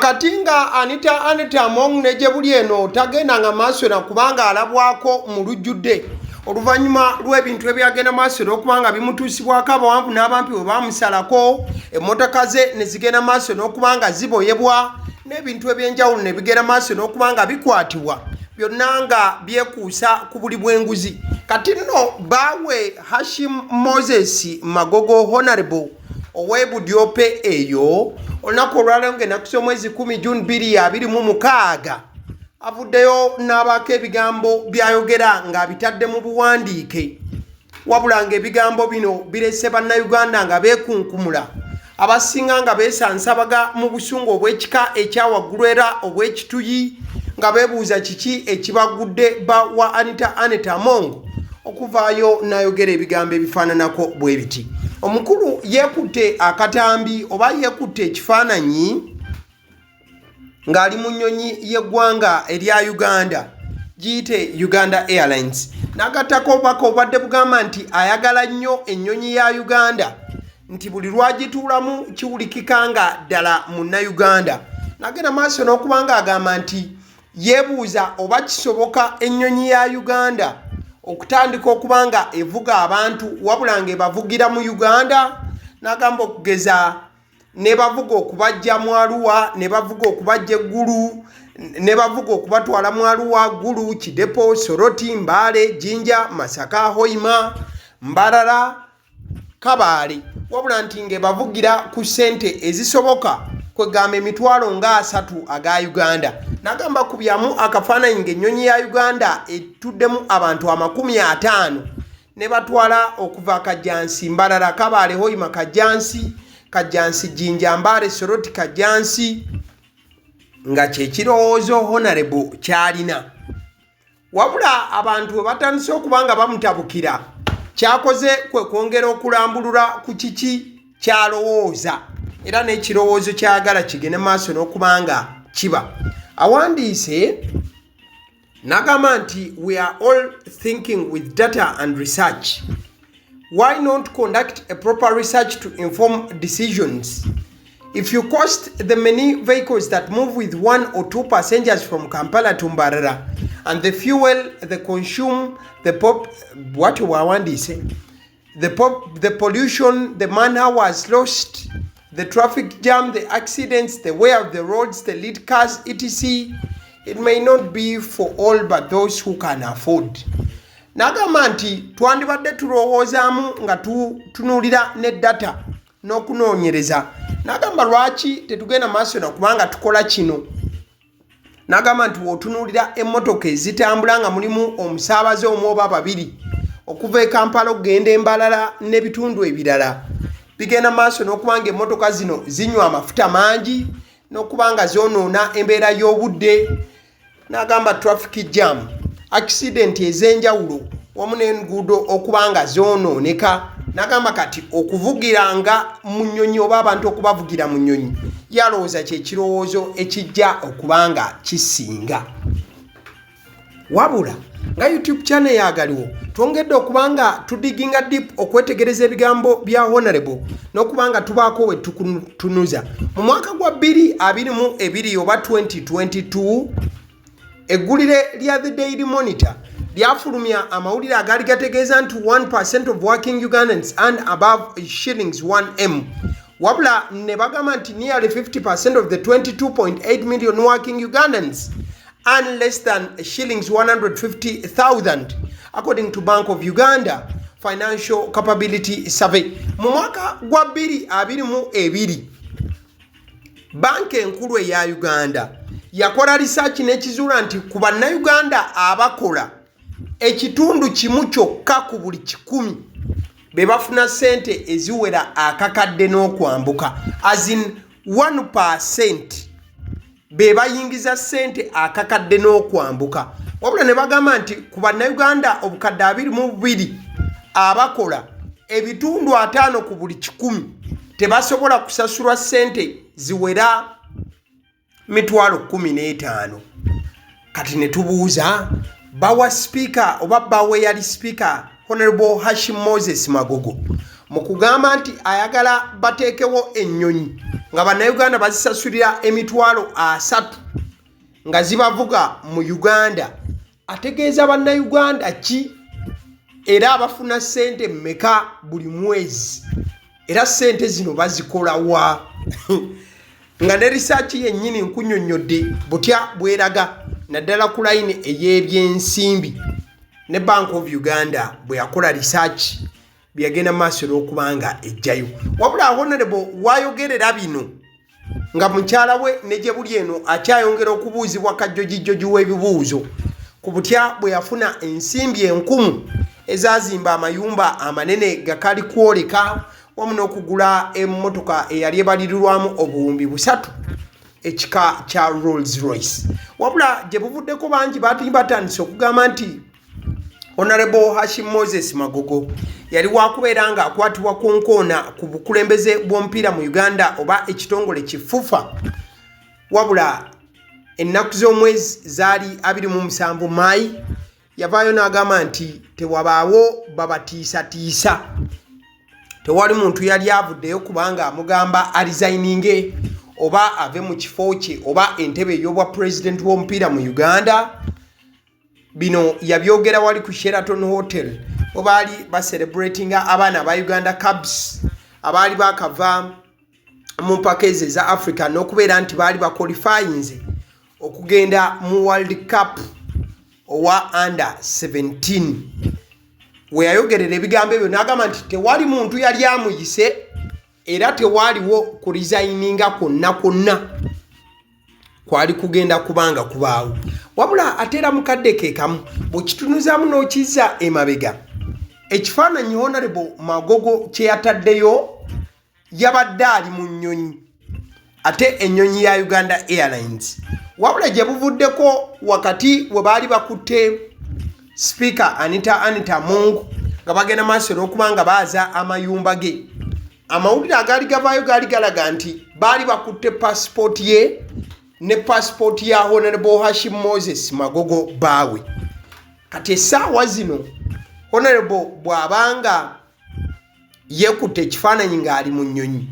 Kati nga Anita Anita Among ne gye buli eno tagendanga maaso na kubanga alabwako mu lujjudde oluvannyuma lw'ebintu ebyagenda maaso n'okuba nga bimutuusibwako, abawanvu n'abampi bwe baamusalako emmotoka ze ne zigenda maaso n'okuba nga ziboyebwa, n'ebintu ebyenjawulo ne bigenda maaso n'okuba nga bikwatibwa, byonna nga byekuusa ku buli bw'enguzi. Kati nno baawe Hashim Moses Magogo, honorable ow'e Budiope eyo, olunaku olwaleero ng'ennaku z'omwezi 10 June 2026, avuddeyo n'abaako ebigambo by'ayogera ng'abitadde mu buwandiike, wabula ng'ebigambo bino birese Bannayuganda nga beekunkumula, abasinga nga beesansabaga mu busungu obw'ekika ekya waggulu era obw'ekituyi, nga beebuuza kiki ekibagudde ba wa Anita Anet Among okuvaayo n'ayogera ebigambo ebifaananako bwe biti. Omukulu yeekutte akatambi oba yeekutte ekifaananyi ng'ali mu nnyonyi y'eggwanga erya Uganda, giyite Uganda Airlines, n'agattako obubaka obubadde bugamba nti ayagala nnyo ennyonyi ya Uganda, nti buli lwagituulamu kiwulikika nga ddala Munnayuganda. N'agenda maaso n'okuba ng'agamba nti yeebuuza oba kisoboka ennyonyi ya Uganda okutandika okuba nga evuga abantu, wabula ng'ebavugira mu Uganda. N'agamba okugeza ne bavuga okubajja mu Arua, ne bavuga okubajja e Gulu, ne bavuga okubatwala mu Arua, Gulu, Kidepo, Soroti, Mbale, Jinja, Masaka, Hoima, Mbarara, Kabaale, wabula nti ng'ebavugira ku ssente ezisoboka, kwegamba emitwalo nga 30 aga Uganda. N'agamba kubyamu akafaananyi ng'ennyonyi ya Uganda etuddemu abantu 50 ne batwala okuva Kajjansi, Mbarara, Kabaale, Hoima, Kajjansi, Kajjansi, Jinja, Mbale, Soroti, Kajjansi, nga kyekirowoozo honorable kyalina. Wabula abantu bwe batandise okuba nga bamutabukira, kyakoze kwe kwongera okulambulula ku kiki kyalowooza era n'ekirowoozo kyagala kigende maaso n'okuba nga kiba. Awandiise n'agamba nti, "We are all thinking with data and research. Why not conduct a proper research to inform decisions? If you cost the many vehicles that move with one or two passengers from Kampala to Mbarara and the fuel they consume, the pop what wawandiise, the pollution, the man hours lost, the traffic jam, the accidents, the wear of the roads, the lead cars, etc., it may not be for all but those who can afford." N'agamba nti twandibadde tulowoozaamu nga tutunuulira ne data n'okunoonyereza. N'agamba lwaki tetugenda maaso na kubanga tukola kino? N'agamba nti w'otunuulira emmotoka ezitambula nga mulimu omusaabaze omu oba babiri okuva e Kampala okugenda e Mbarara n'ebitundu ebirala, bigenda maaso n'okuba nga emmotoka zino zinywa amafuta mangi n'okuba nga zoonoona embeera y'obudde. N'agamba traffic jam, accident ez'enjawulo, wamu n'enguudo okuba nga zoonooneka. N'agamba kati okuvugiranga mu nnyonyi oba abantu okubavugira mu nnyonyi, yalowooza kyekirowoozo ekijja okuba nga kisinga. Wabula nga YouTube channel yagaliwo, twongedde okuba nga tudiginga deep okwetegereza ebigambo bya honorable n'okuba nga tubaako we tutunuza. Mu mwaka gwa 2022 oba 2022, eggulire lya The Daily Monitor lyafulumya amawulire agaali gategeeza nti 1% of working Ugandans earn above shillings 1M, wabula ne bagamba nti nearly 50% of the 22.8 million working Ugandans earn less than shillings 150,000, according to Bank of Uganda Financial Capability Survey. Mu mwaka gwa 2022, Banka Enkulu eya Uganda yakola research n'ekizuula nti ku Bannayuganda abakola, 1 kyokka ku buli 100 be bafuna ssente eziwera akakadde n'okwambuka, as in 1% be bayingiza ssente akakadde n'okwambuka. Wabula ne bagamba nti ku Bannayuganda 22,000 abakola, 50 ku buli 100 tebasobola kusasulwa ssente ziwera 150,000. Kati ne tubuuza bawa sipiika oba bawe yali sipiika Honorable Hashim Moses Magogo mu kugamba nti ayagala bateekewo ennyonyi nga nga Bannayuganda bazisasulira 300,000 nga zibavuga mu Uganda, ategeeza Bannayuganda ki? Era abafuna ssente mmeka buli mwezi? Era ssente zino bazikola wa? Nga ne research yennyini nkunyonnyodde butya bweraga, naddala ku layini ey'ebyensimbi ne Bank of Uganda bwe yakola research byeyagenda maaso n'okuba nga ejjayo. Wabula Honorable wayogerera bino nga mukyala we ne gye buli eno akyayongera okubuuzibwa kajjojijjoji w'ebibuuzo ku butya bwe yafuna ensimbi enkumu ezazimba amayumba amanene gakali kwoleka, wamu n'okugula emmotoka eyali ebalirirwamu 3,000 ekika kya Rolls Royce. Wabula gye buvuddeko bangi batandise okugamba nti Honorable Hashim Moses Magogo yali wakubeera nga akwatibwa ku nkoona ku bukulembeze bw'omupiira mu Uganda oba ekitongole ki FUFA. Wabula ennaku z'omwezi zaali 27 Maayi, yavaayo n'agamba nti tewabaawo babatiisatiisa, tewali muntu yali avuddeyo kubanga amugamba aresigninge oba ave mu kifo kye oba entebe ey'obwa pulezidenti w'omupiira mu Uganda. Bino yabyogera wali ku Sheraton Hotel we baali bacelebratinga abaana aba Uganda Cubs abaali bakava mu mpaka ezo eza Africa n'okubeera nti baali baqualifyinze okugenda mu World Cup owa under 17, we yayogerera ebigambo ebyo n'agamba nti tewali muntu yali amuyise era tewaaliwo kuresigninga kwonna kwonna kwali kugenda kubanga kubaawo. Wabula ate era mukadde ke kamu bw'okitunuzaamu n'okizza emabega, ekifaananyi Honorable Magogo kye yataddeyo yabadde ali mu nnyonyi, ate ennyonyi ya Uganda Airlines. Wabula gye buvuddeko wakati we baali bakutte Sipiika Anita Anita Among nga bagenda maaso n'okuba nga baaza amayumba ge, amawulire agaali gavaayo gaali galaga nti baali bakutte pasipooti ye ne pasipooti ya Honorable Hashim Moses Magogo baawe. Kati essaawa zino Honorable bw'abanga yeekutte ekifaananyi ng'ali mu nnyonyi,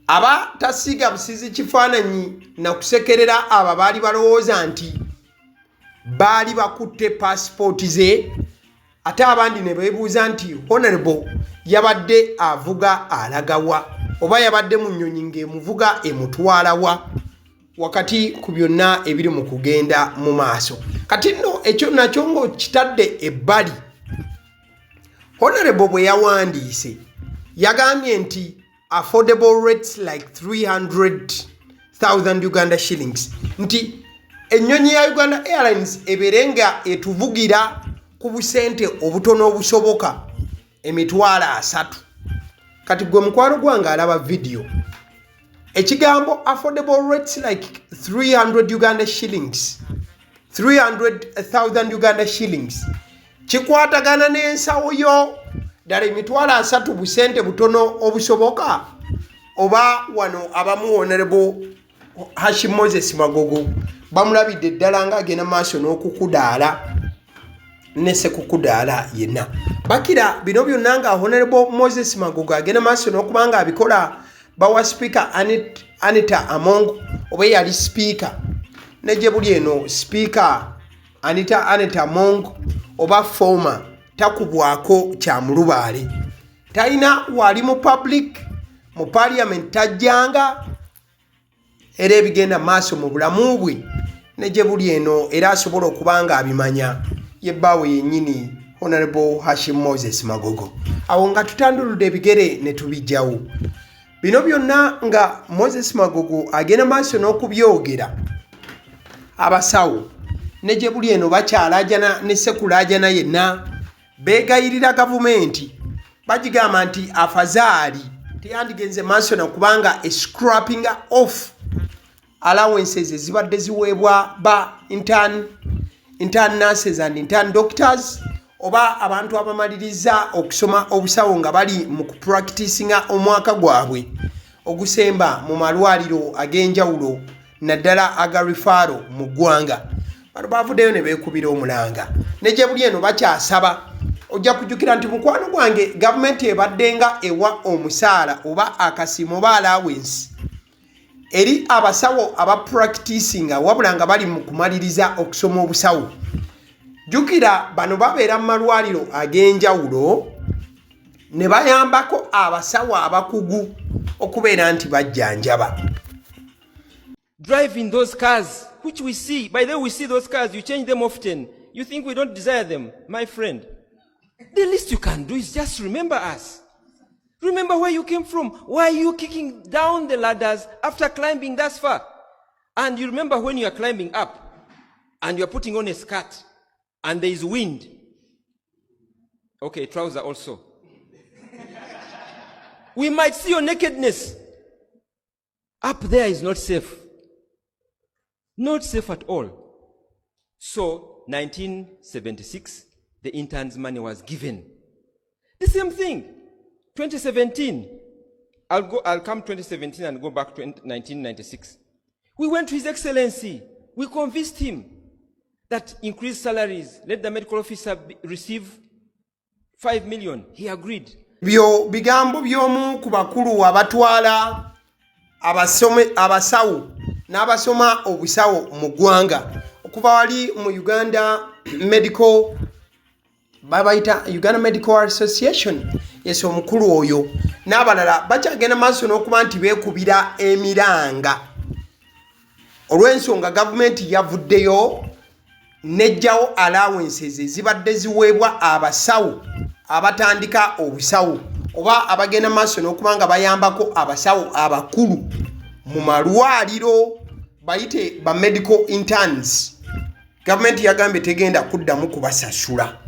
aba tasiiga busiizi kifaananyi na kusekerera abo baali balowooza nti baali bakutte pasipooti ze, ate abandi ne beebuuza nti Honorable yabadde avuga alagawa oba yabadde mu nnyonyi ng'emuvuga emutwalawa wakati ku byonna ebiri mu kugenda mu maaso. Kati nno ekyo nakyo ng'okitadde ebbali, Honorable bwe yawandiise yagambye nti affordable rates like 300,000 Uganda shillings, nti ennyonyi ya Uganda Airlines ebeere nga etuvugira ku busente obutono obusoboka 300,000. Kati gwe mukwano gwange alaba vidiyo, ekigambo affordable rates like 300 Uganda shillings, 300,000 Uganda shillings, kikwatagana n'ensawo yo ddala? 300,000 busente butono obusoboka? Oba wano abamu Honorable Hashim Moses Magogo bamulabidde ddala ng'agenda maaso n'okukudaala ne sekukudaala yenna. Bakira bino byonna nga Honorable Moses Magogo agenda maaso n'okuba nga abikola, bawa Sipiika Anita Among oba eyali sipiika, ne gye buli eno Sipiika Anita Anita Among oba former takubwako kyamulubaale, talina wali mu public, mu parliament tajjanga, era ebigenda maaso mu bulamu bwe ne gye buli eno era asobola okuba nga abimanya ye bbaawe yennyini Honorable Hashim Moses Magogo. Awo nga tutanduludde ebigere ne tubijjawo bino byonna nga Moses Magogo agenda maaso n'okubyogera, abasawo ne gye buli eno bakyalaajana ne sekulaajana yenna, beegayirira gavumenti, bagigamba nti afazaali teyandigenze maaso nakubanga escrapping off allowances ezibadde ziweebwa ba intern nurses and intern doctors oba abantu abamaliriza okusoma obusawo nga bali mu kupracticinga omwaka gwabwe ogusemba mu malwaliro ag'enjawulo, naddala aga referral mu ggwanga. Bano bavuddeyo ne beekubira omulanga, ne gye buli eno bakyasaba. Ojja kujjukira nti, mukwano gwange, gavumenti ebadde nga ewa omusaala oba akasiimo oba allowance eri abasawo aba practicinga wabula nga bali mu kumaliriza okusoma obusawo. Jjukira bano babeera mu malwaliro ag'enjawulo ne bayambako abasawo abakugu okubeera nti bajjanjaba. Driving those cars, which we see. By the way, we see those cars, you change them often. You think we don't desire them, my friend. The least you can do is just remember us. Remember where you came from. Why are you kicking down the ladders after climbing thus far? And you remember when you are climbing up and you are putting on a skirt and there is wind. Okay, trouser also. We might see your nakedness. Up there is not safe. Not safe at all. So, 1976, the interns' money was given. The same thing, 2017. I'll come 2017 and go back to 1996. We went to His Excellency. We convinced him that increased salaries, let the medical officer receive 5 million. He agreed. Byo bigambo by'omu ku bakulu abatwala abasawo n'abasoma obusawo mu ggwanga okuva wali mu Uganda Medical, babayita Uganda Medical Association. Yes, omukulu oyo n'abalala bakyagenda maaso n'okuba nti beekubira emiranga olw'ensonga gavumenti yavuddeyo nejjawo allowances ezibadde ziweebwa abasawo abatandika obusawo oba abagenda maaso n'okuba nga bayambako abasawo abakulu mu malwaliro, bayite ba medical interns. Gavumenti yagambye tegenda kuddamu kubasasula.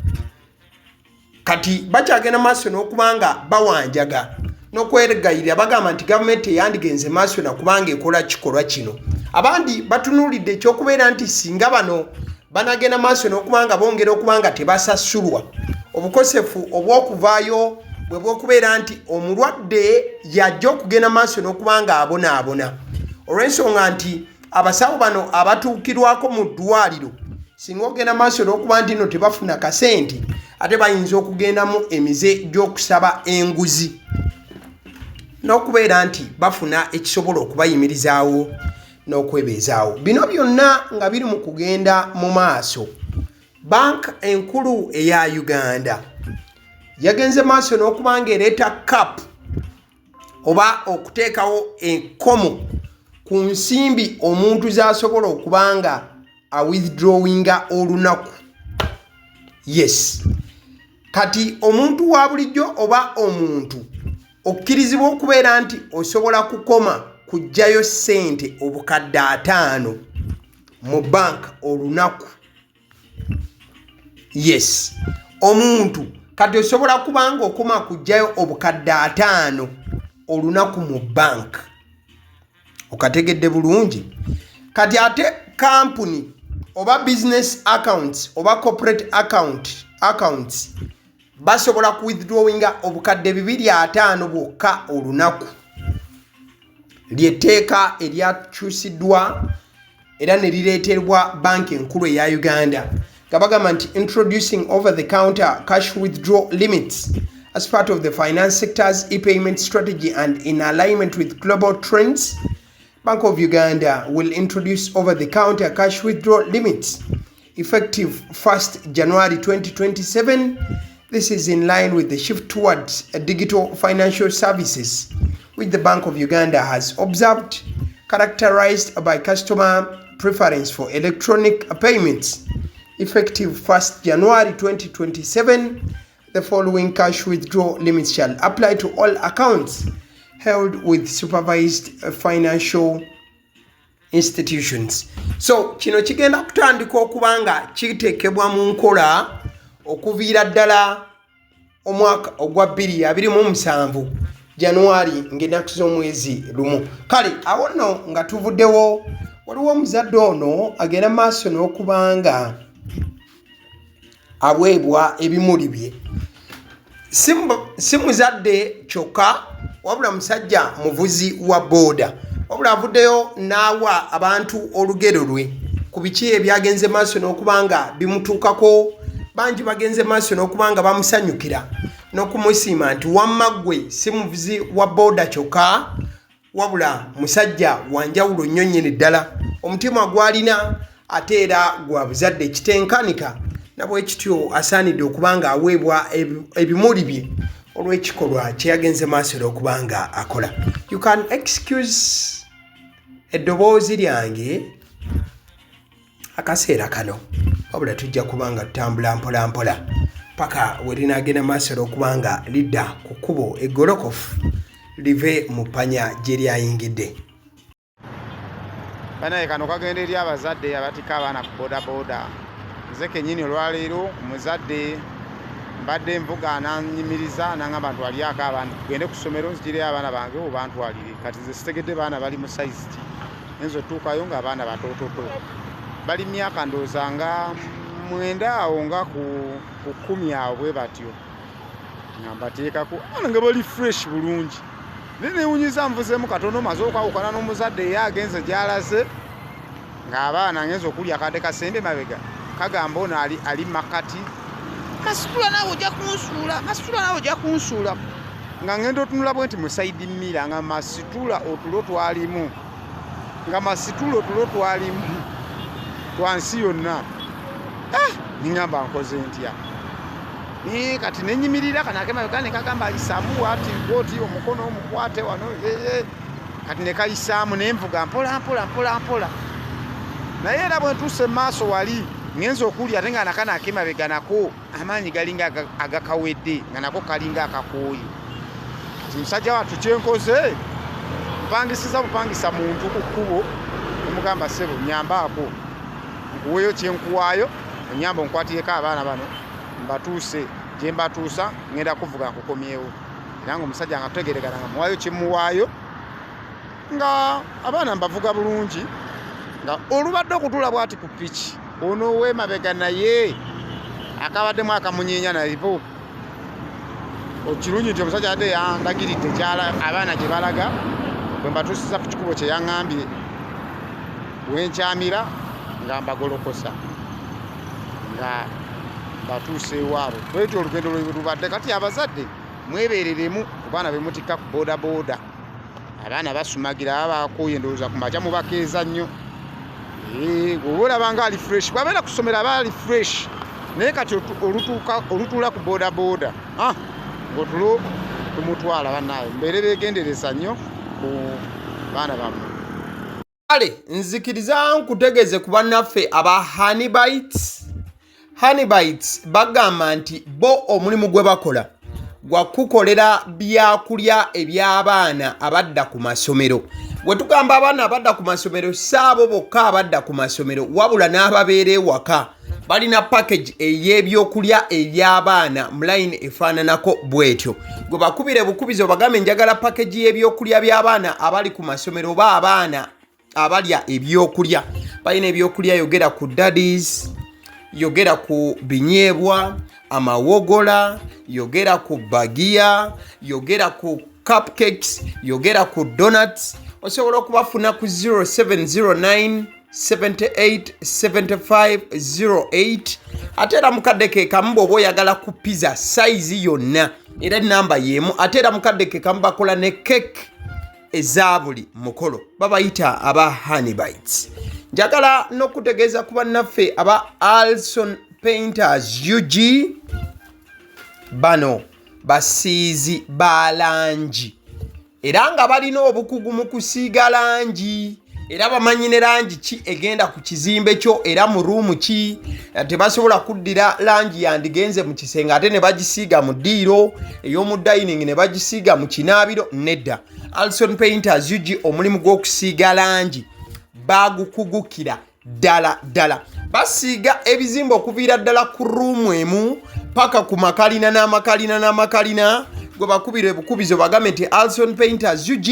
Kati bakyagenda maaso n'okuba nga bawanjaga n'okwegayirira, bagamba nti gavumenti eyandigenze maaso nakubanga ekola kikolwa kino. Abandi batunuulidde ekyokubeera nti singa bano banagenda maaso n'okuba nga bongera okuba nga tebasasulwa, obukosefu obw'okuvaayo bwe bw'okubeera nti omulwadde yajja okugenda maaso n'okuba nga abonaabona, olw'ensonga nti abasawo bano abatuukirwako mu ddwaliro singa ogenda maaso n'okuba nti no tebafuna kasente, ate bayinza okugendamu emize gy'okusaba enguzi n'okubeera nti bafuna ekisobola okubayimirizaawo n'okwebeezaawo. Bino byonna nga biri mu kugenda mu maaso, Banka Enkulu eya Uganda yagenze maaso n'okuba nga ereeta cap oba okuteekawo enkomo ku nsimbi omuntu z'asobola okuba nga awithdrawinga olunaku. Yes, kati omuntu wa bulijjo oba omuntu okkirizibwa okubeera nti osobola kukoma kuggyayo ssente 5,000 mu banka olunaku. Yes, omuntu kati osobola kubanga okoma kuggyayo 5,000 olunaku mu banka. Okategedde bulungi? Kati ate kampuni oba business accounts oba corporate accounts basobola ku withdrawinga 250 bwokka olunaku. Lyetteeka eryakyusiddwa era ne lireeterwa Banka Enkulu eya Uganda nga bagamba nti introducing over the counter cash withdraw limits as part of the finance sector's e-payment strategy and in alignment with global trends, Bank of Uganda will introduce over the counter cash withdrawal limits effective 1st January 2027. This is in line with the shift towards digital financial services, which the Bank of Uganda has observed, characterized by customer preference for electronic payments. Effective 1st January 2027, the following cash withdrawal limits shall apply to all accounts held with supervised financial institutions. So kino kigenda kutandika okuba nga kiteekebwa mu nkola okuviira ddala omwaka ogwa 2027 Januari ng'ennaku z'omwezi 1. Kale awo nno nga tuvuddewo, waliwo omuzadde ono agenda maaso n'okuba nga aweebwa ebimuli bye. Si muzadde kyokka, wabula musajja muvuzi wa booda, wabula avuddeyo n'awa abantu olugero lwe ku biki ebyagenze maaso n'okuba nga bimutuukako. Bangi bagenze maaso n'okuba nga bamusanyukira n'okumusiima nti wamma ggwe si muvuzi wa booda kyokka wabula musajja wa njawulo nnyo nnyini ddala. Omutima gw'alina ate era gwa buzadde ekitenkanika na bwe kityo asaanidde okuba nga aweebwa ebimuli bye olw'ekikolwa kye yagenze maaso era okuba nga akola. You can excuse eddoboozi lyange akaseera kano wabula tujja kuba nga tutambula mpola mpola paka we linaagenda maaso olw'okuba nga lidda ku kkubo eggolokofu live mu ppanya gye lyayingidde. Banaye kano kagenda eri abazadde abatikka abaana ku bodaboda. Nze kenyini olwaleero omuzadde mbadde nvuga nanyimiriza nangamba ntwalirako abaana tugende ku ssomero nzigireyo abaana bange obantwalire. Kati nze sitegedde baana bali mu sayizi ki, ngenze otuukayo nga abaana batoototo bali myaka ndowooza nga 9 awo nga ku 10 awo bwe batyo, nga mbateekako abaana nga bali fresh bulungi. Naye newunyiza nvuzeemu katono maze okwawukana n'omuzadde ye agenze gy'alaze ng'abaana ngenze okulya akadde kasembe mabega kagamba ono ali makati masitula naawe ojja kunsuula, masitula naawe ojja kunsuula, nga ngenda otunula bwe nti mu sayidi mira nga masitula otulo twalimu, nga masitula otulo twalimu twa nsi yonna. Ningamba nkoze ntya? Kati nenyimirira kano akemabega ne kagamba ayisaamu bwati bwoti omukono omukwate wano, kati ne kayisaamu ne nvuga mpola mpola mpola mpola. Naye era bwe ntuuse mu maaso wali ngenze okulya ate nga nakano akemabega nako amaanyi galinga agakawedde nga nako kalinga akakooye. Kati musajja wattu kyenkoze mpangisiza bupangisa muntu ku kkubo nemugamba ssebo nyambaako nkuweeyo kyenkuwaayo onyamba onkwatireko abaana bano mbatuuse gye mbatuusa ngenda kuvuga nkukomyewo. Era ng'omusajja nga tutegeeregana nga muwaayo kyemuwaayo nga abaana mbavuga bulungi nga olubadde okutuula bw'ati ku piki ono ow'emabega naye akabaddemu akamunyeenya naye okirungi nti omusajja adde yandagiridde abaana gye balaga bwe mbatuusiza ku kikubo kye yaŋŋambye wenkyamira nga mbagolokosa nga mbatuusa ewaabwe. Bwetyo olugendo lwe lubadde. Kati abazadde mwebereremu ku baana be mutikka ku bodaboda. Abaana basumagira baba bakooye ndowooza ku makya mubakeeza nnyo. Bw'oba olaba nga ali fresh, bw'abeera ku ssomero aba ali fresh, naye kati olutuula ku bodaboda, ng'otulo tumutwala. Bannaaye mbeere beegendereza nnyo ku baana bammwe. Kale nzikiriza nkutegeeze ku bannaffe aba Honey Bites. Honey Bites bagamba nti bo omulimu gwe bakola gwa kukolera byakulya eby'abaana abadda ku masomero. Bwe tugamba abaana abadda ku masomero, si abo bokka abadda ku masomero, wabula n'ababeera ewaka. Balina package ey'ebyokulya eby'abaana mu line efaananako bw'etyo. Gwe bakubire bukubizi obagambe njagala package y'ebyokulya by'abaana abali ku masomero oba abaana abalya ebyokulya. Balina ebyokulya, yogera ku daddies, yogera ku binyeebwa, amawogola, yogera ku bagiya, yogera ku cupcakes, yogera ku donuts. Osobola okubafuna ku 0709 78 75 08. Ate era mukadde ke kamu bw'oba oyagala ku pizza sayizi yonna era enamba y'emu. Ate era mukadde ke kamu bakola ne cake eza buli mukolo, babayita aba Honey Bites. Njagala n'okutegeeza ku bannaffe aba Alson Painters UG, bano basiizi ba langi era nga balina obukugu mu kusiiga langi, era bamanyi ne langi ki egenda ku kizimbe kyo era mu ruumu ki. Tebasobola kuddira langi yandigenze mu kisenge ate ne bagisiiga mu ddiiro ey'omu dining ne bagisiiga mu kinaabiro. Nedda, Alson Painters UG omulimu gw'okusiiga langi bagukugukira ddala ddala. Basiiga ebizimbe okuviira ddala ku ruumu emu paka ku makalina n'amakalina n'amakalina. Gwe bakubira ebukubizo bagambe nti Alson Painters UG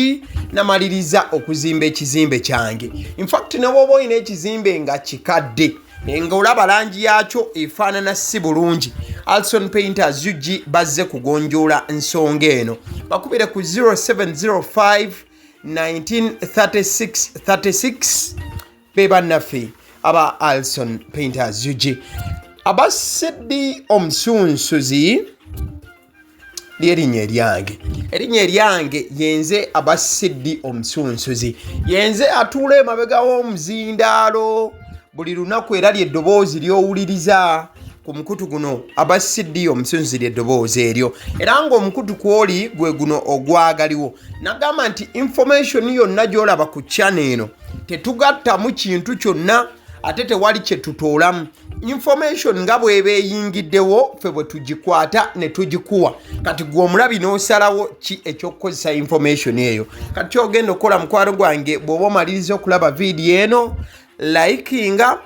namaliriza okuzimba ekizimbe kyange. Infact ne bw'oba olina ekizimbe nga kikadde ng'olaba langi yaakyo efaanana si bulungi, Alson Painters UG bazze kugonjoola nsonga eno. Bakubire ku 0705 1936 36, be bannaffe aba Alson Painters UG. Aba CD omusunsuzi lyerinnya eryange, erinnya eryange yenze Aba CD omusunsuzi, yenze atuula emabega w'omuzindaalo buli lunaku, era lyeddoboozi ly'owuliriza ku mukutu guno. Aba CD omusunsuzi lyeddoboozi eryo, era ng'omukutu kwoli gwe guno ogwagaliwo. Nagamba nti information yonna gy'olaba ku channel eno tetugattamu kintu kyonna, ate tewali kye tutoolamu. Information nga bw'eba eyingiddewo, ffe bwe tugikwata ne tugikuwa. Kati gwe omulabi n'osalawo ki ekyokukozesa information eyo. Kati kyogenda okukola, mukwano gwange, bw'oba omaliriza okulaba vidiyo eno, likinga,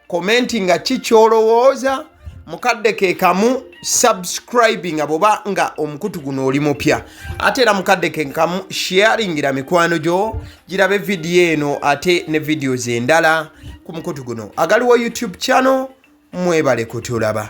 commentinga ki kyolowooza, mukadde ke kamu subscribinga bw'oba nga omukutu guno oli mupya, ate era mukadde ke kamu sharingira mikwano gyo girabe vidiyo eno ate ne videos endala ku mukutu guno agaliwo YouTube channel. Mwebale kutulaba.